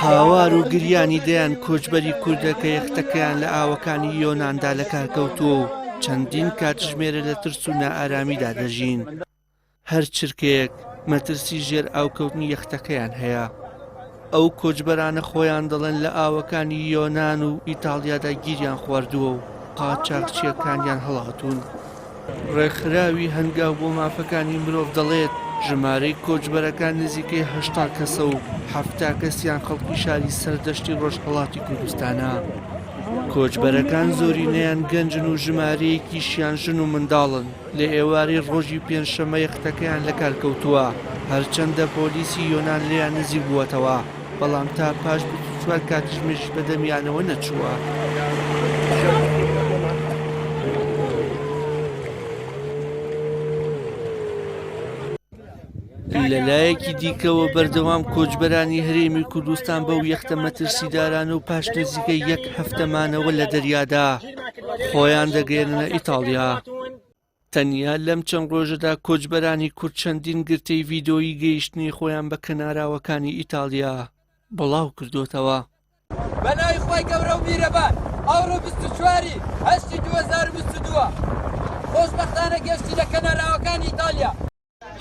هاوار و گریانی دەیان کۆچبەری کوردە کە یەختەکەیان لە ئاوەکانی یۆناندا لەکار کەوتووە و چەندین کاتژمێرە لە ترس و نائارامیدا دەژین. هەر چرکەیەک مەترسی ژێر ئاوکەوتنی یەختەکەیان هەیە. ئەو کۆچبەرانە خۆیان دەڵێن لە ئاوەکانی یۆنان و ئیتاڵیادا گیریان خواردووە و قاچاخچییەکانیان هەڵاتوون. ڕێکخراوی هەنگاو بۆ مافەکانی مرۆڤ دەڵێت، ژمارەی کۆچبەرەکان نزیکەی 80 کەسە و 70 کەسیان خەڵکی شاری سەردەشتی ڕۆژهەڵاتی کوردستانە. کۆچبەرەکان زۆرینەیان گەنجن و ژمارەیەکیشیان ژن و منداڵن. لە ئێوارەی ڕۆژی پێنجشەممە یەختەکەیان لەکار کەوتووە، هەرچەندە پۆلیسی یۆنان لێیان نزیک بووەتەوە، بەڵام تا پاش 24 کاتژمێریش بەدەمیانەوە نەچووە. لەلایەکی دیکەوە بەردەوام کۆچبەرانی هەرێمی کوردستان بەو یەختە مەترسیدارانە و پاش نزیکەی یەک هەفتە مانەوە لە دەریادا خۆیان دەگەیەننە ئیتاڵیا. تەنیا لەم چەند ڕۆژەدا کۆچبەرانی کورد چەندین گرتەی ڤیدۆیی گەیشتنی خۆیان بە کەناراوەکانی ئیتاڵیا بڵاو کردوتەوە. بە ناوی خوای گەورە و میرەبان ئەوڕۆ 24 ی هەشتی 2022 خۆشبەختانە گەشتینە کەناراوەکانی ئیتالیا.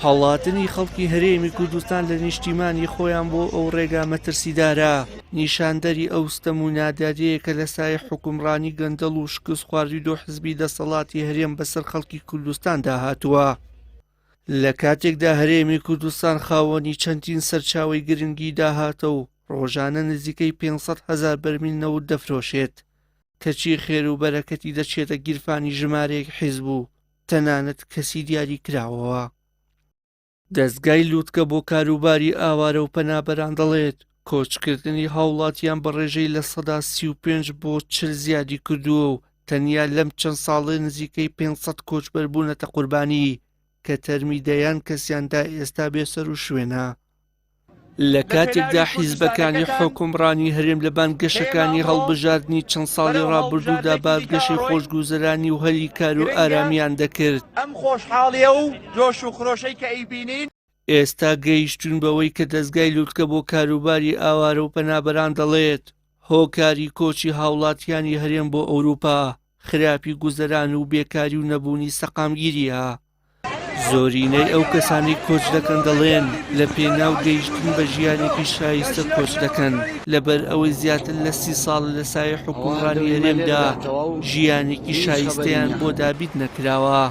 هەڵاتنی خەڵکی هەرێمی کوردستان لە نیشتیمانی خۆیان بۆ ئەو ڕێگا مەترسیدارە، نیشاندەری ئەو ستەم و نادادیەیە کە لە سایەی حوکمڕانی گەندەڵ و شکستخواردوی دوو حزبی دەسەڵاتی هەرێم بەسەر خەڵکی کوردستاندا هاتووە. لە کاتێکدا هەرێمی کوردستان خاوەنی چەندین سەرچاوەی گرنگی داهاتە و ڕۆژانە نزیکەی 500 هەزار بەرمیل نەوت دەفرۆشێت، کەچی خێر و بەرەکەتی دەچێتە گیرفانی ژمارەیەک حیزب و تەنانەت کەسی دیاری کراوەوە. دەزگای لوتکە بۆ کاروباری ئاوارە و پەنابەران دەڵێت، کۆچکردنی هاوڵاتیان بە ڕێژەی 35% بۆ 40 زیادی کردووە و تەنیا لەم چەند ساڵەی نزیکەی 500 کۆچبەر بوونەتە قوربانی کە تەرمی دەیان کەسیان تا ئێستا بێسەروشوێنە. لە کاتێکدا حیزبەکانی حوکمڕانی هەرێم لە بانگەشەکانی هەڵبژاردنی چەند ساڵی ڕابردوودا بازگەشەی خۆشگوزەرانی و هەلی کار و ئارامیان دەکرد. ئەم خۆشحاڵیە و جۆش و خرۆشەی کە ئەیبینین. ئێستا گەیشتوون بەوەی کە دەزگای لوتکە بۆ کاروباری ئاوارە و پەنابەران دەڵێت، هۆکاری کۆچی هاوڵاتیانی هەرێم بۆ ئەوروپا خراپی گوزەران و بێکاری و نەبوونی سەقامگیرییە. زۆرینەی ئەو کەسانەی کۆچ دەکەن دەڵێن لە پێناو گەیشتن بە ژیانێکی شایستە کۆچ دەکەن لەبەر ئەوەی زیاتر لە سی ساڵە لە سایەی حوکمڕانی هەرێمدا ژیانێکی شایستەیان بۆ دابین نەکراوە.